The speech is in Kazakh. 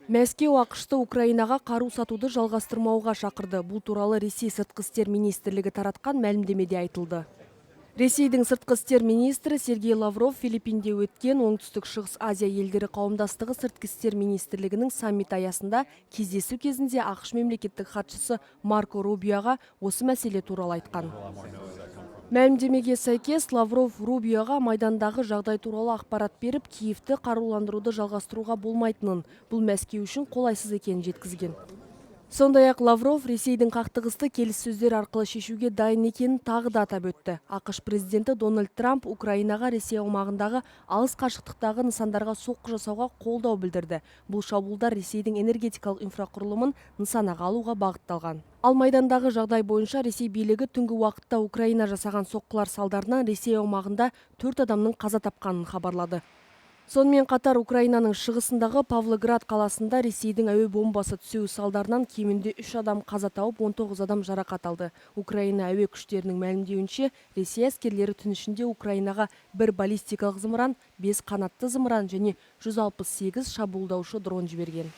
Мәскеу АҚШ-ты Украинаға қару сатуды жалғастырмауға шақырды. Бұл туралы Ресей сыртқы істер министрлігі таратқан мәлімдемеде айтылды. Ресейдің сыртқы істер министрі Сергей Лавров Филиппинде өткен Оңтүстік Шығыс Азия елдері қауымдастығы сыртқы істер министрлігінің саммиті аясында кездесу кезінде АҚШ мемлекеттік хатшысы Марко Рубиоға осы мәселе туралы айтқан. Мәлімдемеге сәйкес, Лавров Рубиоға майдандағы жағдай туралы ақпарат беріп, Киевті қаруландыруды жалғастыруға болмайтынын, бұл Мәскеу үшін қолайсыз екенін жеткізген. Сондай-ақ Лавров Ресейдің қақтығысты келіссөздер арқылы шешуге дайын екенін тағы да атап өтті. АҚШ президенті Дональд Трамп Украинаға Ресей аумағындағы алыс қашықтықтағы нысандарға соққы жасауға қолдау білдірді. Бұл шабуылдар Ресейдің энергетикалық инфрақұрылымын нысанаға алуға бағытталған. Ал майдандағы жағдай бойынша Ресей билігі түнгі уақытта Украина жасаған соққылар салдарынан Ресей аумағында төрт адамның қаза тапқанын хабарлады. Сонымен қатар Украинаның шығысындағы Павлоград қаласында Ресейдің әуе бомбасы түсуі салдарынан кемінде үш адам қаза тауып, 19 адам жарақат алды. Украина әуе күштерінің мәлімдеуінше, Ресей әскерлері түн ішінде Украинаға бір баллистикалық зымыран, бес қанатты зымыран және 168 шабуылдаушы дрон жіберген.